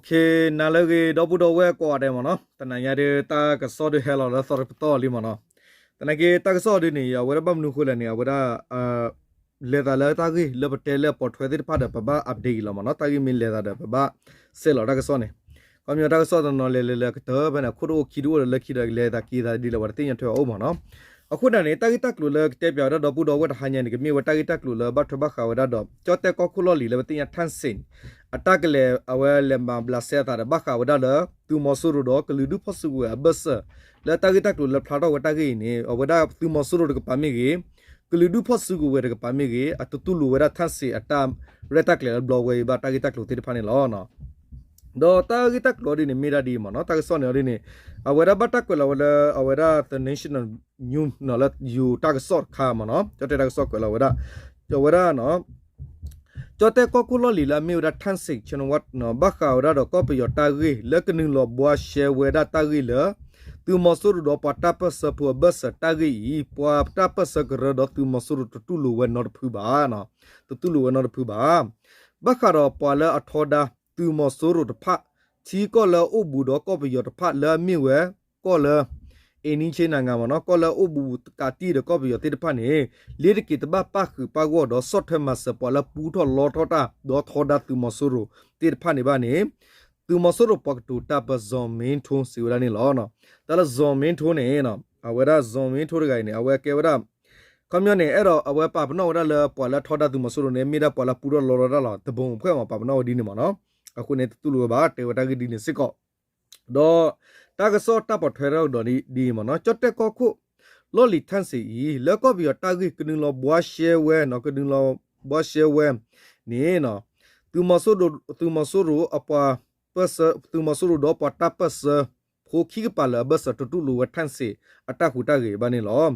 ခ့နၤလၢအဂ့ၤ ဒီပုၢ်ဒီဝဲၢ်ကိးဂၤဒဲးမ့ၢ်နီၤ, တနံၤညါဒုး တၢ်ကစီၣ်ဒုးဟဲလီၤလၢသီတပတီၢ်လံမ့ၢ်နီၤ. သနာ်က့ တၢ်ကစီၣ်ဒုးန့ၣ် အဝဲဒၣ်ဘၣ်မနုၤဃိလဲၣ်န့ၣ် အဝဲဒၣ် လဲၤသးလၢတၢ်ဂ့ၢ်လၢပတဲလၢအပိာ်ထွဲသ့ၣ်တဖၣ်ဒီး ပဘၣ် update အံၤလီၤမ့ၢ်နီၤ. တၢ်ဂ့ၢ်မ့ၢ်လဲၤသးဒီး ပဘၣ်စဲးလီၤတၢ်ကစီၣ်န့ၣ်, ခီပညီတၢ်ကစီၣ်တနီၤလဲၤလဲၤလဲၤကတၢၢ်ဖဲန့ၣ် အခိၣ်တအိၣ်ခံတအိၣ်ဒီး လၢခံဒီးလဲၤသးက့ၤသးဒ်လဲၣ် ပှၤတသ့ၣ်ညါထွဲအီၤအိၣ်မ့ၢ်နီၤ. အဃိသတးန့ၣ် တၢ်ဂ့ၢ်တၢ်ကျိၤလၢကတဲပၠးဝဲဒၣ်ဒီပုၢ်ဒီဝဲၢ်တဟါညါန့ၣ် ကမ့ၢ်ဝဲတၢ်ဂ့ၢ်တၢ်ကျိၤလၢဘၣ်ထွဲဘၣ်ဃးဝဲဒၣ်ဒီး ကၠီၣ်တဲၣ်ကီၢ်ခိၣ်လီၢ်လံၤလၢပသ့ၣ်ညါ ထၣ်စ့း အတၢ်ကလဲၤအဝဲလဲၤမၤဘျးစဲအသးဒီး ဘၣ်ဃးဝဲဒၣ်လၢ သုးမီၤစိရိၤဒီးကလုာ်ဒူၣ်ဖီၣ်စုကဝဲၤအဘၢၣ်စၢၤ လၢတၢ်ဂ့ၢ်တၢ်ကျိၤလၢဖျါထီၣ်ဝဲတၢ်ဂ့ၢ်အံၤန့ၣ် အဝဲဒၣ်သုးမီၤစိရိၤတကပၤမ့ၢ်ဂ့ၤ, ကလုာ်ဒူၣ်ဖီၣ်စုကဝဲၤတကပၤမ့ၢ်ဂ့ၤ အတတူၢ်လိာ်ဝဲဒၣ် ထၣ်စ့း အတၢ်ရဲၣ်တၢ်ကျဲၤလၢဘျီဝဲအံၤဘၣ်တၢ်ဂ့ၢ်တၢ်ကျိၤသ့ၣ်တဖၣ်န့ၣ်လီၤ. ဒီးတၢ်ဂ့ၢ်တၢ်ကျိၤအီၤဒ်န့ၣ် မ့ၢ်ဒၣ်ဒ်အံၤမ့ၢ်နီၤ, တၢ်ကစီၣ်န့ၣ်အီၤဒ်န့ၣ် အဝဲဒၣ်ဘၣ်တၢ်ကွဲးလီၤဝဲလၢ အဝဲဒၣ် The National News လၢယိၤတၢ်ကစီၣ်တခါမ့ၢ်နီၤ, ကၠီၣ်တဲၣ်တၢ်ကစီၣ်ကွဲးလီၤဝဲဒၣ်, အဝဲဒၣ် ကၠီၣ်တဲၣ်ကီၢ်ခိၣ်လီၢ်လံၤလၢအမ့ၢ်ဝဲဒၣ် ထၣ်စ့း Shinawatra ဘၣ်ဃးဝဲဒၣ်ဒီးကီၢ်ပယီၤတၢ်ဂ့ၢ် လၢကနုာ်လီၤဘှါရှဲဝဲဒၣ်တၢ်ဂ့ၢ်လၢ သုးမီၤစိရိၤဒီးပှၤတၢ်ပၢၢ်ဆၢဖိအဘၢၣ်စၢၤတၢ်ဂ့ၢ်အံၤ ပှၤတၢ်ပၢၢ်ဆၢကရၢဒီးသုးမီၤစိရိၤတတူၢ်လိာ်ဝဲနီတဖုဘၣ်, တတူၢ်လိာ်ဝဲနီတဖုဘၣ်. ဘၣ်ဃးဒီးပှၤလၢအထီဒါသုးမီၤစိရိၤတဖၣ် ထံကီၢ်လၢအအိၣ်ဘူးဒီးကီၢ်ပယီၤတဖၣ်လၢအမ့ၢ်ဝဲ ကီၢ်လၢ အ့ၣ်နံၣ်ဆ့နၤငါမ့ၢ်နီၤ, ကီၢ်လၢအအိၣ်ဘူးကးတံၢ်ဒီးကီၢ်ပယီၤသ့ၣ်တဖၣ်န့ၣ် လ့တက့ၤတဘၣ်ပၣ်ဃုာ်ပၣ်ဂီၢ်ဒီးဆီၣ်ထွဲမၤစၢၤပှၤလၢပူထီၣ်လီထီၣ်တၢ် ဒီးထီဒါသုးမီၤစိရိၤသ့ၣ်တဖၣ်န့ၣ်ဘၣ်န့ၣ် သုးမီၤစိရိၤပှၤကတိၤတၢ်ပၢၢ် စီၤမ့ထိစံးဝဲဒၣ်န့ၣ်လီၤ. တၢ်လၢစီၤမ့ထိန့ၣ် အဝဲဒၣ်စီၤမ့ထိတဂၤအံၤန့ၣ် အဝဲကဲဝဲဒၣ် ခီပညီန့ၣ် အဲၣ်ဒိးအဝဲပာ်ပနီၣ်ဝဲဒၣ်လၢပှၤလၢအထီဒါသုးမီၤစိရိၤန့ၣ် မ့ၢ်ဒၣ်ပှၤလၢပူထီၣ်လီထီၣ်တၢ်လီၤ တဘိဖှဲၣ်မး ပာ်ပနီၣ်ဝဲဒ်န့ၣ်မ့ၢ်နီၤ, အဃိန့ၣ် တတူၢ်လိာ်ဝဲဘၣ် တဲဝဲတၢ်ဂ့ၢ်ဒ်န့ၣ်စ့ၢ်ကီး ဒီးတၢ်ကစီၣ်တၢ်ပိာ်ထွဲထီၣ်ကဒီးဒ်အံၤမ့ၢ်နီၤ, ကၠီၣ်တဲၣ်ကီၢ်ခိၣ်လီၢ်လံၤ ထၣ်စ့း အံၤ လၢကီၢ်ပယီၤတၢ်ဂ့ၢ်ကနုာ်လီၤဘှါရှဲဝဲ ကနုာ်လီၤဘှါရှဲဝဲန့ၣ် သုးမီၤစိရိၤ သုးမီၤစိရိၤအပှၤ သုးမီၤစိရိၤဒီးပှၤတၢ်ပၢၢ်ဆၢဖိခံကပၤလၢအဘၢၣ်စၢၤတတူၢ်လိာ်ဝဲ ထၣ်စ့း အတၢ်ဟူးတၢ်ဂဲၤဘၣ်န့ၣ်လီၤ.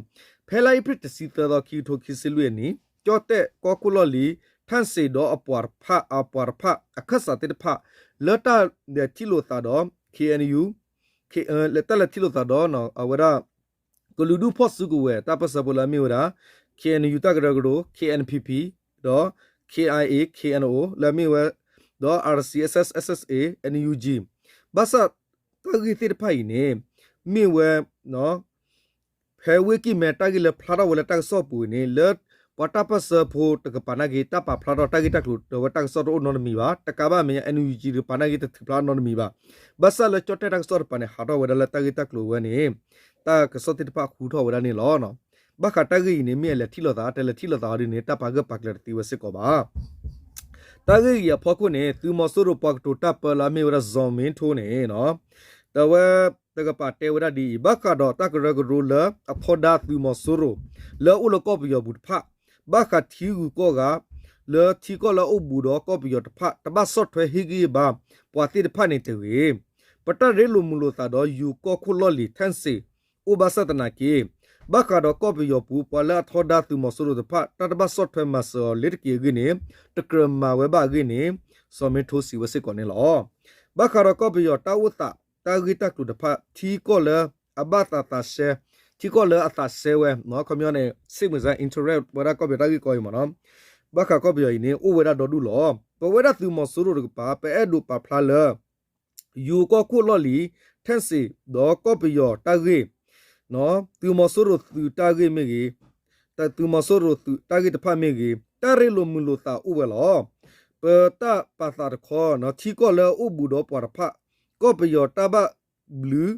ဖဲလါအ့ဖြ့ၣ်တဆံသၢသီ ခံကထိခံဆံလွံၢ်အနံၣ် ကၠီၣ်တဲၣ်ကီၢ်ခိၣ်လီၢ်လံၤ ထၣ်စ့း ဒီးအပှၤတဖၣ် အပှၤတဖၣ် အခၢၣ်စးသ့ၣ်တဖၣ် လၢတၢ်လဲၤထံၣ်လိာ်သးဒီး ခ့ၣ်အဲၣ်ယူၣ် တၢ်လဲၤထံၣ်လိာ်သးဒီး အဝဲဒၣ် ကလုာ်ဒူၣ်ဖီၣ်စုကဝဲၤ တၢ်ပၢၢ်ဆၢဖိလၢအမ့ၢ်ဝဲဒၣ် ခ့ၣ်အဲၣ်ယူၣ် တၢ်ကရၢကရိ ခ့ၣ်အဲၣ်ပံၣ်ပံၣ် ဒီး ခ့ၣ်အၣ်အ့ၣ် ခ့ၣ်အဲၣ်အိၣ် လၢအမ့ၢ်ဝဲ ဒီး အၣ်စံၣ်အ့ၣ် အၣ်အၣ်အ့ၣ် အၣ်ယူၣ်ကၠံၣ် ဘၣ်ဆၣ် တၢ်ဂ့ၢ်သ့ၣ်တဖၣ်အံၤန့ၣ် မ့ၢ်ဝဲ ဖဲဝ့ၢ်ကံၢ်မဲ တၢ်ဂ့ၢ်လၢဖျါထီၣ်ဝဲလၢတၢ်ကစီၣ်ပူၤအံၤန့ၣ် လၢပှၤတၢ်ပၢၢ်ဆၢဖိတကပၤနာ်က့ တၢ်ပာ်ဖျါထီၣ်တၢ်ဂ့ၢ်တၢ်ကျိၤဒီးဝဲတၢ်ကစီၣ်တအိၣ်နီတမံၤဘၣ်. တကးဘၣ်မဲာ်ညါ အၣ်ယူၣ်ကၠံၣ် တကပၤနာ်က့ တထုးဖျါနီတမံၤဘၣ်. ဘၣ်ဆၣ်လၢကၠီၣ်တဲၣ်တၢ်ကစီၣ်တကပၤန့ၣ် ဟးထီၣ်ဝဲဒၣ်လၢတၢ်ဂ့ၢ်တၢ်ကျိၤဝဲန့ၣ် တၢ်ကစီၣ်သ့ၣ်တဖၣ်ဟူထီၣ်ဝဲဒၣ်န့ၣ်လီၤ. ဘၣ်ဃးတၢ်ဂ့ၢ်အံၤန့ၣ် မ့ၢ်အလဲၤထံၣ်လိာ်သး တလဲၤထံၣ်လိာ်သးအီၤဒ်န့ၣ် တၢ်ပာ်ဂၢၢ်ပာ်ကျၢၤတသ့ဝဲစ့ၢ်ကီးဘၣ်. တၢ်ဂ့ၢ်အံၤအဖီခိၣ်န့ၣ် သုးမီၤစိရိၤပှၤကတိၤတၢ်ပၢလၢအမ့ၢ်ဝဲဒၣ် စီၤမ့ထိန့ၣ် တဝဲတကပၤတဲဝဲဒၣ်ဒ်အံၤ ဘၣ်ဃးဒီးတၢ်ကရၢကရိလၢအထီဒါသုးမီၤစိရိၤ လၢအအိၣ်လၢကီၢ်ပယီၤပူၤတဖၣ် ဘၣ်ဃးထံဂုၤကီၢ်ဂၤ လၢထံကီၢ်လၢအအိၣ်ဘူးဒီးကီၢ်ပယီၤတဖၣ် တဘၣ်ဆီၣ်ထွဲဟ့ၣ်ဂံၢ်ဟ့ၣ်ဘါပှၤသ့ၣ်တဖၣ်န့ၣ်တဂ့ၤ. ပတၢ်ရ့လိာ်မုာ်လိာ်သးဒီးယိၤကီၢ်ခိၣ်လီၢ်လံၤ ထၣ်စ့း အိၣ်ဘၣ်ဆၣ်သနာ်က့ ဘၣ်ဃးဒီးကီၢ်ပယီၤပူၤ ပှၤလၢအထီဒါသုးမီၤစိရိၤတဖၣ် တၢ်တဘၣ်ဆီၣ်ထွဲမၤစၢၤအီၤလ့ၤတက့ၤအဂ့ၢ်န့ၣ် တကြၢးမၤဝဲဘၣ်အဂ့ၢ်န့ၣ် စီၤမ့ထိစံးဝဲစ့ၢ်ကီးန့ၣ်လီၤ. ဘၣ်ဃးဒီးကီၢ်ပယီၤတၢ်အိၣ်သး တၢ်ဂ့ၢ်တၢ်ကျိၤတဖၣ် ထံကီၢ်လၢအဘၣ်သးသးရှဲ ထံကီၢ်လၢအသးရှဲဝဲ ခီပညီန့ၣ် စ့ၣ်မုၢ်စၢ် interest ဝဲဒၣ်ကီၢ်ပယီၤတၢ်ဂ့ၢ်ကီအံၤမ့ၢ်နီၤ ဘၣ်ဃးကီၢ်ပယီၤအံၤန့ၣ် အိၣ်ဝဲဒၣ်ဒီဒူၣ်လီၤ. ပဝဲဒၣ်သုးမီၤစိရိၤတကပၤ ပအဲၣ်ဒိးပာ်ဖျါလၢ ယိၤကီၢ်ခိၣ်လီၢ်လံၤ ထၣ်စ့း ဒီးကီၢ်ပယီၤတၢ်ဂ့ၢ် သုးမီၤစိရိၤသုးတၢ်ဂ့ၢ်မ့ၢ်ဂ့ၤ, သုးမီၤစိရိၤသုးတၢ်ဂ့ၢ်တဖၣ်မ့ၢ်ဂ့ၤ တၢ်ရ့လိာ်မုာ်လိာ်သးအိၣ်ဝဲလီၤ. ပတၢ်ပာ်သးတခီ ထံကီၢ်လၢအအိၣ်ဘူးဒီးပှၤတဖၣ် ကီၢ်ပယီၤတၢ်ဘၣ်ဘျုး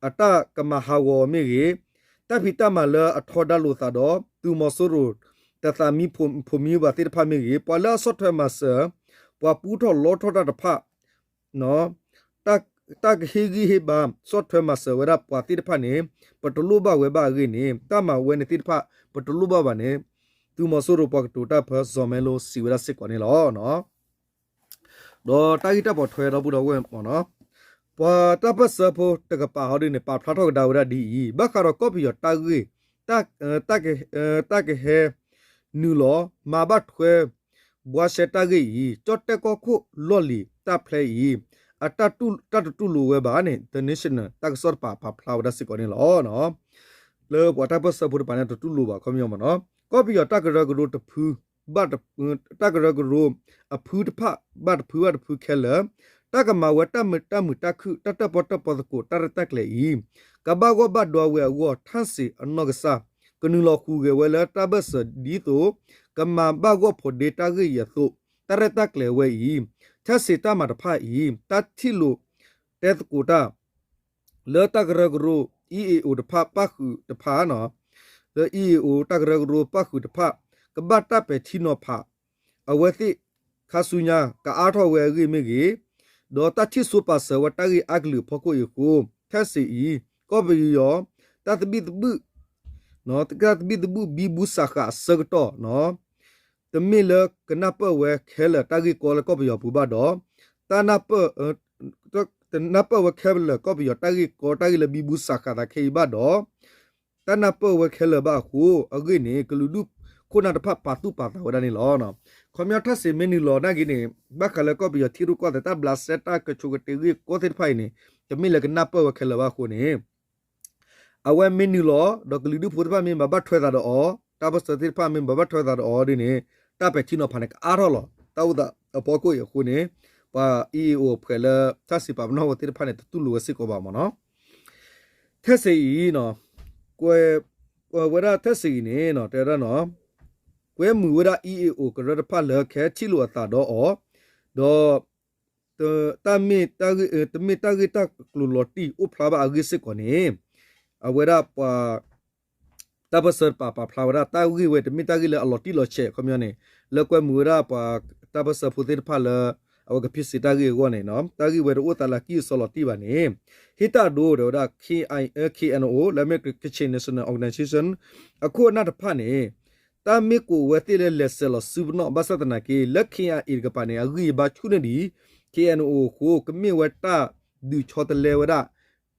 အတၢ်ကမၤဟးဂီၤမ့ၢ်ဂ့ၤ, တၢ်ဖံးတၢ်မၤလၢအထီဒါလိာ်သးဒီး သုးမီၤစိရိၤ တၢ်သးမံဖိမံဘၣ်သ့ၣ်တဖၣ်မ့ၢ်ဂ့ၤ, ပှၤလၢအဆီၣ်ထွဲမၤစၢၤ ပှၤပူထီၣ်လီထီၣ်တၢ်တဖၣ် တၢ်ကဟ့ၣ်ဂံၢ်ဟ့ၣ်ဘါ ဆီၣ်ထွဲမၤစၢၤဝဲဒၣ်ပှၤသ့ၣ်တဖၣ်န့ၣ် ပတလိၣ်ဘၣ်ဝဲဘၣ်အဂ့ၢ်န့ၣ် တၢ်မၤဝဲန့ၣ်သ့ၣ်တဖၣ် ပတလိၣ်ဘၣ်ဘၣ်န့ၣ် သုးမီၤစိရိၤပှၤကတိၤတၢ်ပၢ စီၤမ့ထိစံးဝဲဒၣ်စ့ၢ်ကီးန့ၣ်လီၤ. ဒီးတၢ်ဂ့ၢ်တၢ်ပိာ်ထွဲဒီပုၢ်ဒီဝဲၢ်မ့ၢ်နီၤ, ပှၤတၢ်ပၢၢ်ဆၢဖိတကပၤဟီဒ်န့ၣ် ပာ်ဖျါထီၣ်ကဒါဝဲဒၣ်ဒ်အံၤ, ဘၣ်ဃးဒီးကီၢ်ပယီၤတၢ်ဂ့ၢ် တၢ်ကဟဲ နုာ်လီၤ မၤဘၣ်ထွဲ ဘှါရှဲတၢ်ဂ့ၢ်အံၤ ကၠီၣ်တဲၣ်ကီၢ်ခိၣ်လီၢ်လံၤတၢ်ဖျဲအံၤ အတၢ်တတူၢ်လိာ်ဝဲဘၣ်န့ၣ် The National တၢ်ကစီၣ်တပၤပာ်ဖျါဝဲဒၣ်စ့ၢ်ကီးန့ၣ်လီၤ. လၢပှၤတၢ်ပၢၢ်ဆၢဖိတပၤန့ၣ် တတူၢ်လိာ်ဘၣ်ခီပညီမ့ၢ်နီၤ, ကီၢ်ပယီၤတၢ်ကရၢကရိတဖု ဘၣ်တ တၢ်ကရၢကရိအဖုတဖၣ် ဘၣ်တဖုဘၣ်တဖုခဲလၢာ် တၢ်ကမၤဝဲတၢ်မုာ်တၢ်ခုၣ် တၢ်တၢၣ်ပီၣ်တၢၣ်ပီသကိး တၢ်ရဲၣ်တၢ်ကျဲၤအံၤ ကဘၣ်ဂီၢ်ဘၣ်ဒွါဝဲအဂီၢ် ထၣ်စ့ၣ်အနီၢ်ကစၢ် ကနုာ်လီၤဟူးဂဲၤဝဲလၢတၢ်ဘၢၣ်စၢၤဒ်သိး ကမၤဘၣ်ဂီၢ်ဖိးဒ့တၢ်ဂ့ၢ်အံၤအသိး တၢ်ရဲၣ်တၢ်ကျဲၤဝဲအံၤ ထၣ်စ့ၣ်တၢ်မၤတဖၣ်အံၤ တၢ်ထံၣ်လိာ်တဲသကိးတၢ် လၢတၢ်ကရၢကရိ အံၤအ့ၣ်အိၣ်တဖၣ်ပၣ်ဃုာ်တဖၣ် လၢအံၤအ့ၣ်အိၣ်တၢ်ကရၢကရိပၣ်ဃုာ်တဖၣ် ကဘၣ်တၢ်ပဲာ်ထံနီၤဖး အဝဲသ့ၣ်ခါဆူညါ ကအါထီၣ်ဝဲအဂ့ၢ်မ့ၢ်ဂ့ၤ, ဒီးတၢ်ထံၣ်ဆိပာ်စၢၤဝဲတၢ်ဂ့ၢ်အါကလုာ်အဖီခိၣ်အံၤအဃိ ထၣ်စ့ၣ်အံၤ ကီၢ်ပယီၤ တၢ်သဘံၣ်သဘုၣ် တၢ်သဘံၣ်သဘုၣ်ဘံဘူစးဃာ်အဆၢကတီၢ် တမ့ၢ်လၢကနၢ်ပၢၢ်ဝဲခဲလၢာ်တၢ်ဂ့ၢ်ကီလၢကီၢ်ပယီၤပူၤဘၣ်ဒီး တၢ်နၢ်ပၢၢ် တနၢ်ပၢၢ်ဝဲခဲလၢာ်ကီၢ်ပယီၤတၢ်ဂ့ၢ်ကီ တၢ်ဂ့ၢ်လၢဘံဘူစးဃာ်သးခဲအံၤဘၣ်ဒီး တၢ်နၢ်ပၢၢ်ဝဲခဲလၢာ်ဘၣ်အဃိ အဂ့ၢ်န့ၣ် ကလုာ်ဒူၣ်ခိၣ်နၢ်တဖၣ်ပာ်သူၣ်ပာ်သးဝဲဒၣ်န့ၣ်လီၤ. ခီပညီထၣ်စ့ၣ်မ့ၢ်နုာ်လီၤနာ်က့န့ၣ် ဘၣ်ဃးလၢကီၢ်ပယီၤထံရူၢ်ကီၢ်သဲး တၢ်ဘျးစဲတၢ်ကဆိးကတ့ၤဂ့ၢ်ကီသ့ၣ်တဖၣ်အံၤန့ၣ် တမ့ၢ်လၢကနၢ်ပၢၢ်ဝဲခဲလၢာ်ဘၣ်အဃိန့ၣ် အဝဲမ့ၢ်နုာ်လီၤ ဒီးကလုာ်ဒူၣ်ဖိသ့ၣ်တဖၣ်မ့ၢ်ဘၣ်ဘၣ်ထွဲသးဒီးအီၤ, တၢ်ပၢၢ်ဆၢသ့ၣ်တဖၣ်မ့ၢ်ဘၣ်ဘၣ်ထွဲသးဒီးအီၤဒ်န့ၣ် တၢ်ပဲာ်ထံနီၤဖးန့ၣ် ကအါထီၣ်လီၤ. တၢ်အိၣ်သးအဖီခိၣ်အံၤအဃိန့ၣ် ပှၤအံၤအ့ၣ်အိၣ်ဖှဲးလၢ ထၣ်စ့ၣ်ပာ်ပနီၣ်ဝဲသ့ၣ်တဖၣ်န့ၣ် တတူၢ်လိာ်ဝဲစ့ၢ်ကီးဘၣ်မ့ၢ်နီၤ. ထၣ်စ့ၣ်အံၤ ကွဲးဝဲဒၣ်ထၣ်စ့ၣ်အံၤန့ၣ် တဲဝဲဒၣ်နီၤ ကွဲမုာ်ဝဲဒၣ်အံၤအ့ၣ်အိၣ်ကရၢတဖၣ်လၢကဟဲထံၣ်လိာ်အသးဒီးအီၤ, ဒီး တၢ်မ့ၢ်တၢ်ဂ့ၢ် တမ့ၢ်တၢ်ဂ့ၢ်တၢ်ကျိၤလီၤတံၢ်အိၣ်ဖျါဘၣ်အဂ့ၢ်စ့ၢ်ကီးန့ၣ် အဝဲဒၣ်ပှၤ တၢ်ပၢၢ်ဆၢတပာ်ပာ်ဖျါဝဲဒၣ် တၢ်ဂ့ၢ်ဝဲတမ့ၢ်တၢ်ဂ့ၢ်လၢအလီၤတံၢ်လီၤဆဲး ခီပညီန့ၣ် လၢကွဲမုာ်ဝဲဒၣ်ပှၤတၢ်ပၢၢ်ဆၢဖိသ့ၣ်တဖၣ်လၢ အဝဲကဖံးစ့တၢ်ဂ့ၢ်အဂီၢ်န့ၣ် တၢ်ဂ့ၢ်ဝဲတအိၣ်သးလၢအကံၢ်အစီလီၤတံၢ်ဘၣ်န့ၣ် ဟ့ၣ်တၢ်အဒိဒီးဝဲဒၣ် KNO လၢအမ့ၢ် Kachin National Organization အခိၣ်အနၢ်တဖၣ်န့ၣ် တၢ်မ့ၢ်ကိးဝဲသ့ၣ်လၢလဲၤဆဲးလီၤစုပနီၣ် ဘၣ်ဆၣ်သနာ်က့ လၢ KIA တကပၤန့ၣ် အဂံၢ်အဘါဆူၣ်န့ၢ်ဒံး KNO အဃိ ကမ့ၢ်ဝဲတၢ်ဒုးဆီတလဲဝဲဒၣ်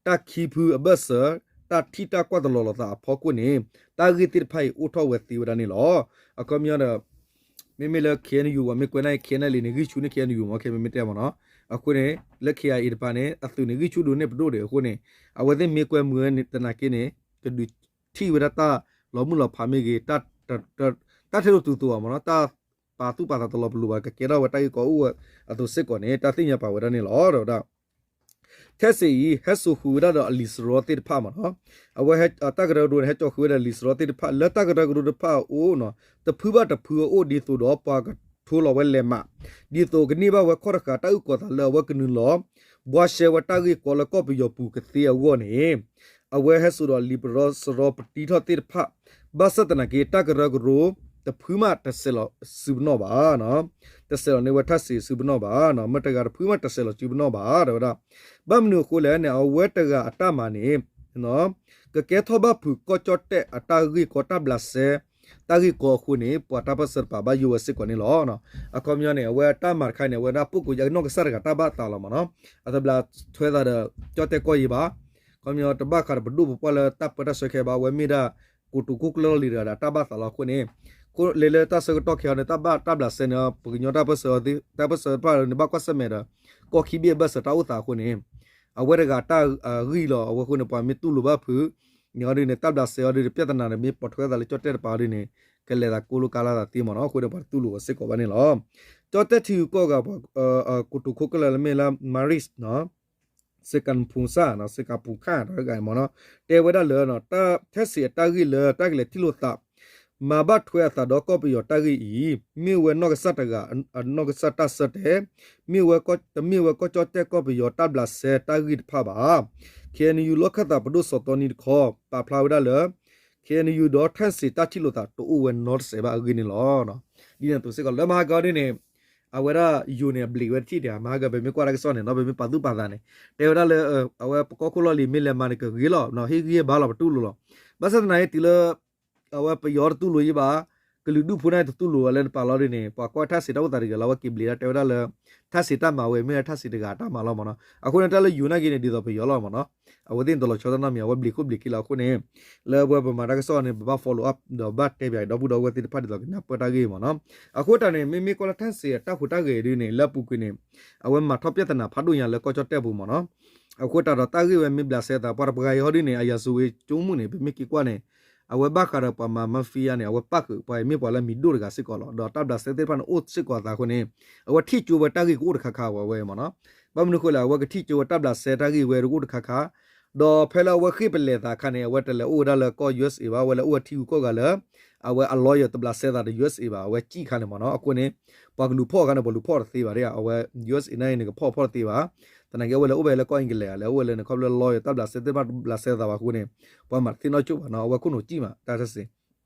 တၢ်ခံဖုအဘၢၣ်စၢၤ တၢ်ထံၣ်တၢ်ကွၢ်တလီၤလိာ်သးအဖီခိၣ်န့ၣ် တၢ်ဂ့ၢ်သ့ၣ်တဖၣ်အံၤအိၣ်ထီၣ်ဝဲသ့ဝဲဒၣ်န့ၣ်လီၤ. အခီပညီဒီး မ့မ့ၢ်လၢ KNU ပှၤမ့ၢ်ကွဲးန့ၣ် KNLA န့ၣ် ဂံၢ်ဆူၣ်န့ၢ် KNU မ့ၢ်ခဲမ့မ့ၢ်တဲမ့ၢ်နီၤ. အဃိန့ၣ် လၢ KIA တကပၤန့ၣ် အသုးန့ၣ် ဂံၢ်ဆူၣ်ဒိၣ်န့ၢ်ပဒိၣ်ဒံးအဃိန့ၣ် အဝဲသ့ၣ်မ့ၢ်ကွဲမုာ်သနာ်က့န့ၣ် ကဒုးထံၣ်ဝဲဒၣ်တၢ်လီၤမုၢ်လီၤဖးမ့ၢ်ဂ့ၤ တၢ်ထဲသိးတုၤသိးဘၣ်မ့ၢ်နီၤ တၢ်ပာ်သူၣ်ပာ်သးတလီၤပလိာ်ဘၣ် ကကဲထီၣ်ဝဲတၢ်ဂ့ၢ်ကီအိၣ်ဝဲအသိးစ့ၢ်ကီးန့ၣ် တၢ်သ့ၣ်ညါပာ်ဝဲဒၣ်န့ၣ်လီၤ. ဒီးဝဲဒၣ် ထၣ်စ့ၣ်အံၤ ဟဲစိာ်ဃုာ်ဝဲဒၣ်ဒီးအလံာ်စရီသ့ၣ်တဖၣ်မ့ၢ်နီၤ. အဝဲတၢ်ကရၢကရိန့ၣ် ဟဲစိာ်ဃုာ်ဝဲဒီးလံာ်စရီသ့ၣ်တဖၣ် လၢတၢ်ကရၢကရိတဖၣ်အအိၣ်နီၤ တဖုဘၣ်တဖုအအိၣ်ဒ်သိးဒီးပှၤကထိလီၤဝဲလဲၤမး ဒ်သိးကန့ၢ်ဘၣ်ဝဲခီၣ်တဃာ်တၢ်အုၣ်ကီၤသးလၢအဝဲကနုာ်လီၤ ဘှါရှဲဝဲတၢ်ဂ့ၢ်ကီလၢကီၢ်ပယီၤပူၤကသ့အဂီၢ်န့ၣ် အဝဲဟဲစိာ်ဒီးလံာ်စရီပတံထီၣ်သ့ၣ်တဖၣ် ဘၣ်ဆၣ်သနာ်က့ တၢ်ကရၢကရိ တဖုမးတဆဲးလီၤစုပနီၣ်ဘၣ် တဆဲးလီၤန့ၢ်ဝဲထၣ်စ့ၣ်စုပနီၣ်ဘၣ် မ့ၢ်တဂၤတဖုမးတဆဲးလီၤစုပနီၣ်ဘၣ် တဲဝဲဒၣ် ဘၣ်မနုၤအဃိလဲၣ်န့ၣ် အဝဲတဂၤအတၢ်မၤန့ၣ် ကကဲထီၣ်ဘၣ်ဖုးကီၢ်ကၠီၣ်တဲၣ်အတၢ်ဂ့ၢ်ကီတၢ်ဘျးစဲ တၢ်ဂ့ၢ်ကီအဃိန့ၣ် ပှၤတၢ်ပၢၢ်ဆၢတကပၤဘၣ်ယိၣ်ဝဲစ့ၢ်ကီးန့ၣ်လီၤ. အခီပညီန့ၣ် အဝဲအတၢ်မၤတခါန့ၣ် အဝဲဒၣ်ပကိးယနီၢ်ကစၢ်တဂၤတၢ်ဘၣ်သးလီၤမ့ၢ်နီၤ. အတဘျးထွဲသးဒီးကၠီၣ်တဲၣ်ကီၢ်ယံၤဘၣ်. ခီပညီတဘၣ်ဃးဒီးပဒိၣ်ပပှၢ်လၢတၢ်ပၢတၢ်ဆှၢခဲဘၣ် အဝဲမ့ၢ်ဒၣ် ကိတိာ်ခိၣ်ကျၢၢ်လီၢ်လံၤတဂၤဒီးတၢ်ဘၣ်သးလီၤအဃိန့ၣ် အဃိလဲၣ်လၢတၢ်ဆၢကတီၢ်ခဲအံၤန့ၣ် တၢ်ဘၣ်တၢ်ဘျးစဲန့ၣ် ပှၤကညီတၢ်ပၢၢ်ဆၢ တၢ်ပၢၢ်ဆၢတဖၣ်န့ၣ် ဘၣ်ကွၢ်ဆၢၣ်မဲာ်ဒီး ကီၢ်ခံဘ့ၣ်အဘၢၣ်စၢၤတၢ်အိၣ်သးအဃိန့ၣ် အဝဲတဂၤတၢ်ဂံၢ်လီၤ အဝဲအဃိန့ၣ် ပှၤမ့ၢ်တူၢ်လိာ်ဘၣ်ဖုးန့ၣ်အီၤဒ်န့ၣ် တၢ်ဘျးစဲအီၤဒ်န့ၣ် ပြဿနာန့ၣ် မ့ၢ်ပိာ်ထွဲသးလၢကၠီၣ်တဲၣ်တကပၤအီၤဒ်န့ၣ် ကလဲၤသးကိးလိာ်ကါလၢသးသ့မ့ၢ်နီၤ. အဃိန့ၣ် ပှၤတတူၢ်လိာ်ဝဲစ့ၢ်ကီးဘၣ်န့ၣ်လီၤ. ကၠီၣ်တဲၣ်ထံဂုၤကီၢ်ဂၤ ကိတိာ်ခိၣ်ကျၢၢ်လၢမ့ၢ်လၢ Maris စ့ကၤဖူစၣ် စ့ကၤဖူခၣ်တဂၤမ့ၢ်နီၤ တဲဝဲဒၣ်လၢ ထၣ်စ့ၣ်အတၢ်ဂ့ၢ်လၢတၢ်ကလဲၤထံၣ်လိာ်သး မၤဘၣ်ထွဲအသးဒီးကီၢ်ပယီၤတၢ်ဂ့ၢ်အံၤ မ့ၢ်ဝဲနီၢ်ကစၢ်တဂၤ အနီၢ်ကစၢ်တၢ်ဆၢတဲာ် မ့ၢ်ဝဲ တမ့ၢ်ဝဲကီၢ်ကၠီၣ်တဲၣ်ကီၢ်ပယီၤတၢ်ဘျးစဲတၢ်ဂ့ၢ်တဖၣ်ဘၣ်. ခ့ၣ်အဲၣ်ယူၣ် လီၢ်ခၢၣ်သးပဒိၣ်စီၤတီနံတခီ ပာ်ဖျါဝဲဒၣ်လၢ ခ့ၣ်အဲၣ်ယူၣ် ဒီးထၣ်စ့ၣ်တၢ်ထံၣ်လိာ်သးတအိၣ်ဝဲနီတစဲးဘၣ်အဂ့ၢ်န့ၣ်လီၤ. ဒ်န့ၣ်အသိးစ့ၢ်ကီး လၢမဟါကဒ်န့ၣ် အဝဲဒၣ်ယိၤန့ၣ် အဘျံးဝဲတထံၣ်ဒံး မဟါကပမ့ၢ်ကွၢ်တၢ်ကစီၣ်န့ၣ် ဒီးပမ့ၢ်ပာ်သူၣ်ပာ်သးန့ၣ် တဲဝဲဒၣ်လၢ အဝဲပကီၢ်ခိၣ်လီၢ်လံၤမ့ၢ်လဲၤမၤန့ၣ် ကဂ့ၤလီၤ ဟ့ၣ်ဂံၢ်ဟ့ၣ်ဘါလီၤ ပတူၢ်လိာ်လီၤ. ဘၣ်ဆၣ်သနာ်က့ တုၤလၢ အဝဲပယီၤတတူၢ်လိာ်ယံၤဘၣ် ကလုာ်ဒူၣ်ဖိန့ၣ်တတူၢ်လိာ်ဝဲလၢနပာ်လီၤဒ်န့ၣ် ပှၤကွၢ်ထၣ်စ့ၣ်တၢ်အိၣ်သးတဂ့ၤလီၤ အဝဲက့ၤဘျံးဒၣ်တဲဝဲဒၣ်လၢ ထၣ်စ့ၣ်တၢ်မၤဝဲမ့ၢ်ထၣ်စ့ၣ်တဂၤတၢ်မၤလီၤမ့ၢ်နီၤ. အဃိန့ၣ် တၢ်လၢယိၤနာ်က့န့ၣ် ဒ်သိးပယီၤလီၤမ့ၢ်နီၤ. အဝဲသ့ၣ်န့ၣ်တလီၤဆီတၢ်နီတမံၤ အဝဲဘျံးခိၣ်ဘျံးခံလီၤအဃိန့ၣ် လၢအဝဲပမၤတၢ်ကစီၣ်န့ၣ် ပဘၣ် follow up ဒီးဘၣ်တဲဘၣ်ဒီပုၢ်ဒီဝဲၢ်သ့ၣ်တဖၣ်ဒ်သိးကနၢ်ပၢၢ်တၢ်ဂ့ၢ်မ့ၢ်နီၤ. အဃိတၢ်န့ၣ် မ့မ့ၢ်ကွၢ်လၢထၣ်စ့ၣ်အတၢ်ဟူးတၢ်ဂဲၤဒ်န့ၣ် လၢအပူၤကွံာ်န့ၣ် အဝဲမၤထီၣ်ပြဿနာဖးဒိၣ်ညါလၢကီၢ်ကၠီၣ်တဲၣ်ပူၤမ့ၢ်နီၤ. အဃိတၢ်ဒီးတၢ်ဂ့ၢ်ဝဲမ့ၢ်ဘျးစဲသး ပှၤတပှၤဂၤအံၤဟီဒ်န့ၣ် အရာဇဝင်ကျမ်းန့ၣ် ပမ့ၢ်က့ၤကွၢ်န့ၣ် အဝဲဘၣ်ဃးဒီးပှၤမၤ mafia န့ၣ် အဝဲပၣ်ဃုာ်ပှၤအံၤမ့ၢ်ပှၤလၢအမံၤဒိၣ်တဂၤစ့ၢ်ကီးလီၤ. ဒီးတၢ်ဘျးစဲသ့ၣ်တဖၣ်န့ၣ်အိၣ်စ့ၢ်ကီးအသးအဃိန့ၣ် အဝဲထံၣ်ကၠိဝဲတၢ်ဂ့ၢ်ကအိၣ်တခါခါဝဲဝဲမ့ၢ်နီၤ. ဘၣ်မနုၤအဃိလဲၣ် အဝဲကထံၣ်ကၠိဝဲတၢ်ဘျးစဲတၢ်ဂ့ၢ်ဝဲတအိၣ်တခါခါ ဒီးဖဲလၢအဝဲဃ့ၢ်ပလဲၤသးအခါန့ၣ် အဝဲတလဲၤအိၣ်ဝဲဒၣ်လၢကီၢ် ယူအက်စ်အေ ဘၣ်, အဝဲလဲၤအိၣ်ဝဲထံဂုၤကီၢ်ဂၤလၢ အဝဲအ lawyer တဘျးစဲသးဒီး ယူအက်စ်အေ ဘၣ်, အဝဲစံၣ်ခါန့ၣ်မ့ၢ်နီၤ. အဃိန့ၣ် ပှၤကလူၤဖီၣ်အခါန့ၣ် ပှၤလူၤဖီၣ်တသ့ဘၣ်ဒၣ်, အဝဲ ယူအက်စ်အေ န့ၣ်န့ၣ် ကဖီၣ်ဖီၣ်တသ့ဘၣ်. သနာ်က့ အဝဲလဲၤအိၣ်ဝဲလၢကီၢ်အ့ကလံးဧါ, လဲၤအိၣ်ဝဲလၢန့ၣ် ခီဖျိလၢ lawyer တၢ်ဘျးစဲသ့ၣ်တဖၣ်တဘျးစဲသးဘၣ်အဃိန့ၣ် ပှၤမၤတသ့နီတကၠိၢ်ဘၣ်နီၤ, အဝဲခိၣ်နူာ်စံၣ်မး တၢ်တစ့ၢ်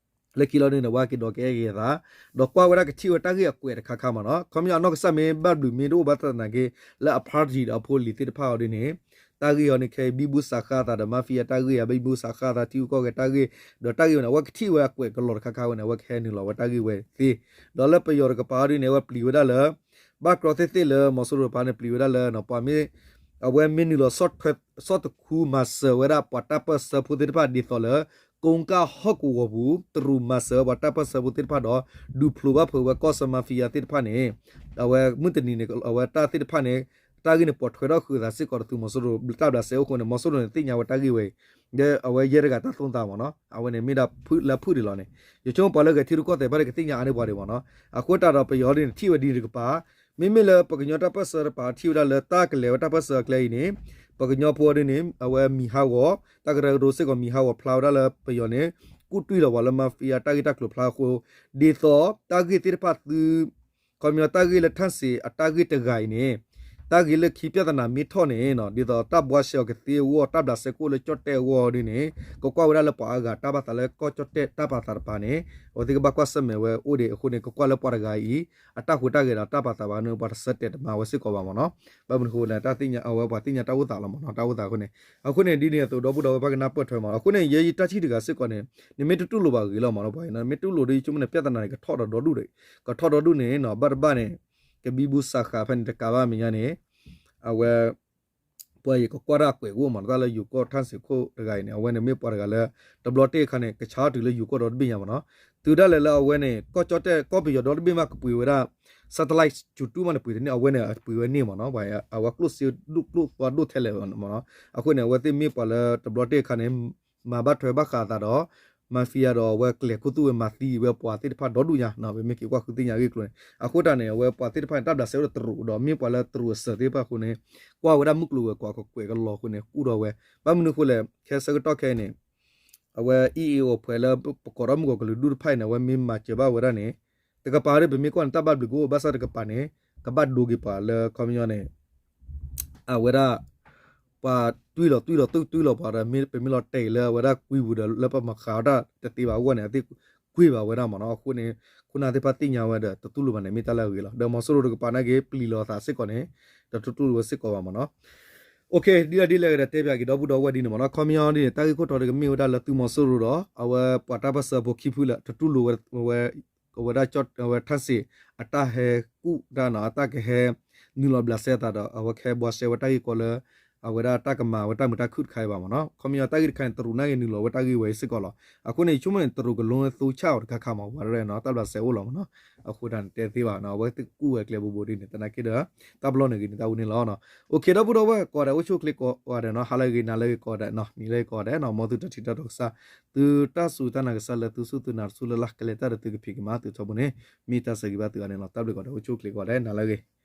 လၢခံလီၤဒ်န့ၣ် ဝဲက့ၤဒီးကအဲၣ်ဂ့ၤအသး, ဒီးကွၢ်ဝဲဒၣ်ကထံၣ်ဝဲတၢ်ဂ့ၢ်အကွဲးတခါခါမ့ၢ်နီၤ. ခီပညီအနီၢ်ကစၢ်မ့ၢ်ဘၣ်ဘျုးမ့ၢ်တအိၣ်ဘၣ်သနာ်က့ လၢအ party ဒီးအဖိအလံၤသ့ၣ်တဖၣ်အီၤဒ်န့ၣ် တၢ်ဂ့ၢ်အီၤန့ၣ် ခဲအံၤ ဘံဘူစးဃါသးဒီး mafia တၢ်ဂ့ၢ်ဧါ, ဘံဘူစးဃါသးထံဂုၤကီၢ်ဂၤတၢ်ဂ့ၢ်, ဒီးတၢ်ဂ့ၢ်ဝဲန့ၣ် အဝဲကထံၣ်ဝဲအကွဲးကလီၤတခါခါဝဲန့ၣ် အဝဲကဟဲနုာ်လီၤဝဲတၢ်ဂ့ၢ်ဝဲသ့. ဒီးလၢပယီၤတကပၤအီၤဒ်န့ၣ် အဝဲပျံၤဝဲဒၣ်လၢ ဘၣ်ကြီသ့ၣ်သ့ၣ်လၢ မီၤစိရိၤတကပၤန့ၣ် ပျံၤဝဲဒၣ်လၢ ပှၤမ့ၢ် အဝဲမ့ၢ်နုာ်လီၤဆီၣ်ထွဲ ဆီၣ်တခူမၤစၢၤဝဲဒၣ်ပှၤတၢ်ပၢၢ်ဆၢဖိသ့ၣ်တဖၣ်ဒ်သိးလၢ ကိကၢ်ဟီၣ်ကဝီၤပူၤ တရူးမၤစၢၤဝဲပှၤတၢ်ပၢၢ်ဆၢဖိသ့ၣ်တဖၣ်ဒီး ဒုးဖျိးဘၣ်ဖုးဝဲကီၢ်ဆၢ mafia သ့ၣ်တဖၣ်န့ၣ် အဝဲမုၢ်တနံၤန့ၣ် အဝဲတၢ်သ့ၣ်တဖၣ်န့ၣ် တၢ်ဂ့ၢ်န့ၣ် ပိာ်ထွဲထီၣ်ဃုာ်သးစ့ၢ်ကီးဒီးသုးမီၤစိရိၤ တၢ်ဘျးစဲအိၣ်အဃိန့ၣ် မီၤစိရိၤန့ၣ်သ့ၣ်ညါဝဲတၢ်ဂ့ၢ်ဝဲအံၤ ဒီးအဝဲယဲၢ်တဂၤတၢ်သိၣ်သးမ့ၢ်နီၤ, အဝဲန့ၣ်မ့ၢ်ဒၣ်ဖုၣ်လၢဖုၣ်ဒံးလီၤန့ၣ် ယဆိကမိၣ်ပှၤလၢဂဲၤထံရူၢ်ကီၢ်သဲးတဖၣ်န့ၣ် ကသ့ၣ်ညါအါန့ၢ်ပှၤဒံးမ့ၢ်နီၤ, အဃိသတးဒီးပယီၤဒ်န့ၣ် ထံၣ်ဝဲဒ်န့ၣ်တကပၤ မ့မ့ၢ်လၢပကညီတၢ်ပၢၢ်ဆၢတကပၤထံၣ်ဝဲဒၣ်လၢတၢ်ကလဲၤဝဲတၢ်ပၢၢ်ဆၢအကျဲအံၤန့ၣ် ပကညီဖိဒ်န့ၣ် အဝဲမံၤဟးဂီၤ တၢ်ကရၢကရိစ့ၢ်ကီးမံၤဟးဂီၤဖျါဝဲဒၣ်လၢပယီၤန့ၣ် ကူၣ်တွံၢ်လီၤပှၤလၢ mafia တၢ်ဂ့ၢ်တၢ်ကျိၤဖျါအဃိ ဒ်သိးတၢ်ဂ့ၢ်သ့ၣ်တဖၣ်သု ခီပညီတၢ်ဂ့ၢ်လၢထၣ်စ့းအတၢ်ဂ့ၢ်တဂၤအံၤန့ၣ် တၢ်ဂ့ၢ်လၢခံပြဿနာမ့ၢ်ထီၣ်န့ၣ် ဒ်သိးတၢ်ဘှါရှဲအီၤကသ့အဂီၢ် တၢ်ဘျးစဲကအိၣ်လၢကၠီၣ်တဲၣ်အဂီၢ်ဒ်န့ၣ် ကကွၢ်ဝဲဒၣ်လၢပှၤအါဂၤတၢ်ပာ်သးလၢကီၢ်ကၠီၣ်တဲၣ်တၢ်ပာ်သးတကပၤန့ၣ် အဝဲသ့ၣ်ကဘၣ်ကွၢ်ဆၢၣ်မဲာ်ဝဲအိၣ်ဒံးအဃိန့ၣ် ကကွၢ်လၢပှၤတဂၤအံၤ အတၢ်ဟူးတၢ်ဂဲၤဒီးတၢ်ပာ်သးဘၣ်န့ၣ် ပှၤတဆၢတဲာ်တမၤဝဲစ့ၢ်ကီးဘၣ်မ့ၢ်နီၤ, ဘၣ်မနုၤအဃိလဲၣ် တၢ်သ့ၣ်ညါအဝဲပှၤသ့ၣ်ညါတၢ်အိၣ်သးလီၤမ့ၢ်နီၤ တၢ်အိၣ်သးအဃိန့ၣ် အဃိန့ၣ် ဒ်န့ၣ်အသိးဒီပုၢ်ဒီဝဲၢ်ဘၣ်ကနၢ်ပၢၢ်ထွဲမ့ၢ်နီၤ အဃိန့ၣ် ယဲယတၢ်ထံၣ်တဂၤစ့ၢ်ကီးန့ၣ် နမ့ၢ်တတူၢ်လိာ်ဘၣ်ဂ့ၤလီၤမ့ၢ်နီၤ ပှၤအံၤ နမ့ၢ်တူၢ်လိာ်ဒီးယဆိကမိၣ်န့ၣ် ပြဿနာန့ၣ် ကထီၣ်ဒီးဒီဒူၣ်ဒီး ကထီၣ်ဒီဒူၣ်န့ၣ်နီၤ ဘၣ်တဘၣ်န့ၣ် ကဘံဘူစးဃာ်ဖဲန့ၣ်တကးဘၣ်မဲာ်ညါန့ၣ် အဝဲ ပှၤအံၤကကွၢ်တၢ်အကွဲးကအိၣ်မ့ၢ်နီၤ တၢ်လၢယိၤကီၢ်ထၣ်စ့းခိၣ်တဂၤအံၤန့ၣ် အဝဲန့ၣ်မ့ၢ်ပှၤတဂၤလၢ တဘျီတ့ၢ်အခါန့ၣ် ကဆါအီၤတုၤလၢယိၤကီၢ်ဒီတဘ့ၣ်ညါမ့ၢ်နီၤ တုၤဒၣ်လဲာ်လၢအဝဲန့ၣ် ကီၢ်ကၠီၣ်တဲၣ် ကီၢ်ပယီၤဒီတဘ့ၣ်မးကပှ့ၤဝဲဒၣ် satellite ကၠူၤတူၢ်မးန့ၣ် ပှ့ၤတန့ၢ် အဝဲန့ၣ် ပှ့ၤဝဲန့ၢ်မ့ၢ်နီၤ ပှၤအံၤ အဝဲကျိၣ်စ့ဒိၣ်ကျိၣ်သွါဒိၣ်ထဲလဲၣ်မ့ၢ်နီၤ အဃိန့ၣ် အဝဲသ့ၣ်မ့ၢ်ပှၤလၢတဘျီတ့ၢ်အခါန့ၣ် မၤဘၣ်ထွဲဘၣ်ဃးအသးဒီး mafia ဒီးအဝဲကျဲၤခိၣ်သူၣ်ဝဲမၤသံဝဲပှၤသ့ၣ်တဖၣ်ဒီဒူၣ်ညါ ပမ့ၢ်က့ၤကွၢ်ဃုသ့ၣ်ညါအဂ့ၢ်အကျိၤန့ၣ် အဃိတၢ်န့ၣ် အဝဲပှၤသ့ၣ်တဖၣ်န့ၣ် တၢ်ဘျးစဲအိၣ်ဒီးတရူးဒီး မ့ၢ်ပှၤလၢတရူးအစၢၤသ့ၣ်တဖၣ်အဃိန့ၣ် ကွၢ်ဝဲဒၣ်မုၢ်ကျိၤဝဲၤကွာ်ကကွဲးကလီၤအဃိန့ၣ် ကူၣ်ဒီးဝဲ ဘၣ်မနုၤအဃိလဲၣ် ခဲဆၢကတီၢ်ခဲအံၤန့ၣ် အဝဲ အံၣ်အ့ၣ်အိၣ် ဖဲလၢပကိးထီၣ်မုၢ်ကီၤကလုာ်ဒူၣ်တဖၣ်အံၤန့ၣ် အဝဲမ့ၢ်မၤစၢၤဘၣ်ဝဲဒၣ်န့ၣ် တကပၤဒီးပမ့ၢ်ကွၢ်န့ၣ် တၢ်ဘၣ်ဘျုးကအိၣ် ဘၣ်ဆၣ်တကပၤန့ၣ် ကဘၣ်ဒိက့ၤပှၤလၢခီပညီန့ၣ် အဝဲဒၣ် ပှၤတွံၢ်လီၤတွံၢ်လီၤတွံၢ်တွံၢ်လီၤပှၤဒီး ပမ့ၢ်လီၤတဲာ်အံၤလၢအဝဲဒၣ်ကွံပူၤဒီး လၢပမၤဃာ်အီၤတၢ်တသ့ဘၣ်အဂီၢ်န့ၣ် အသ့ၣ်ကွံာ်ဘၣ်ဝဲဒၣ်မ့ၢ်နီၤ. အဃိန့ၣ် ခိၣ်နၢ်သ့ၣ်တဖၣ်သ့ၣ်ညါဝဲဒီး တတူၢ်လိာ်ဘၣ်န့ၣ် မ့ၢ်တၢ်လၢအဂ့ၤလီၤ. ဒီးမီၤစိရိၤတကပၤနာ်က့ ပျံၤလီၤအသးစ့ၢ်ကီးန့ၣ် တတူၢ်လိာ်ဝဲစ့ၢ်ကီးဘၣ်မ့ၢ်နီၤ. ဒ်လဲၣ်ဒ်လဲၣ်ဂ့ၤဒီး တဲပၠးက့ၤဒီပုၢ်ဒီဝဲၢ်ဒ်န့ၣ်မ့ၢ်နီၤ. ခီပညီဒ်န့ၣ် တၢ်ဂ့ၢ်ခိၣ်တီဒီးကမ့ၢ်ဝဲဒၣ်လၢသုးမီၤစိရိၤဒီး အဝဲပှၤတၢ်ပၢၢ်ဆၢဖိခံဖုလၢ တတူၢ်လိာ်ဝဲ ဝဲဒၣ် ဝဲထၣ်စ့ၣ်အတၢ်ဟဲကူၣ်တၢ်နီၤ အတၢ်ကဟဲနုာ်လီၤဘျးစဲအသးဒီး အဝဲကဟဲဘှါရှဲဝဲတၢ်ဂ့ၢ်ကီလၢ အဝဲဒၣ်တၢ်ကမၤဝဲတၢ်မုာ်တၢ်ခုၣ်တခါအံၤဘၣ်မ့ၢ်နီၤ. ခီပညီတၢ်ဂ့ၢ်တခါန့ၣ် တရူးနာ်က့နုာ်လီၤဝဲတၢ်ဂ့ၢ်ဝဲအံၤစ့ၢ်ကီးလီၤ. အဃိန့ၣ် ဆိကမိၣ်န့ၣ် တရူးကလူသိဆၣ်အီၤတခါခါမ့ၢ် ဝဲဒၣ်နီၤ တၢ်ဘျးစဲအိၣ်လီၤမ့ၢ်နီၤ. အဃိတၢ်န့ၣ် တဲသ့ဘၣ်နီၤ အဝဲသ့ၣ်ကူၣ်ဝဲကျဲဘိဘိဒ်န့ၣ် သနာ်က့ဒီး တၢ်ပလီၢ်န့ၣ်ဂ့ၤန့ၣ် တၢ်ဝဲန့ၣ်လီၤနီၤ. အိၣ်ခ့ ဒီပုၢ်ဒီဝဲၢ်ကိးဂၤဒဲး အိၣ်ဆူၣ်အိၣ်ချ့ကိးဂၤဒဲးနီၤ ဟါလၢအဂ့ၤ နၤလၢအဂ့ၤကိးဂၤဒဲးနီၤ နံၤလၢအဂ့ၤကိးဂၤဒဲးနီၤ မ်သုတၢ်ထံၣ်တၢ်တီကစၢ် သုတၢ်စူၢ်တၢ်နာ်ကစၢ်လၢသုစူၢ်သုနာ်တစူၢ်လၢ်လၢ် ကလဲၤတၢ်ဒီးသုကဖံးကမၤသုထီဘိန့ၣ် မ့ၢ်တၢ်ဆၢဂ့ၤဘၣ်သုဂၤန့ၣ်လီၤ. တၢ်ဘျုးကိးဂၤဒဲး အိၣ်ဆူၣ်အိၣ်ချ့ကိးဂၤဒဲး နၤလၢအဂ့ၤ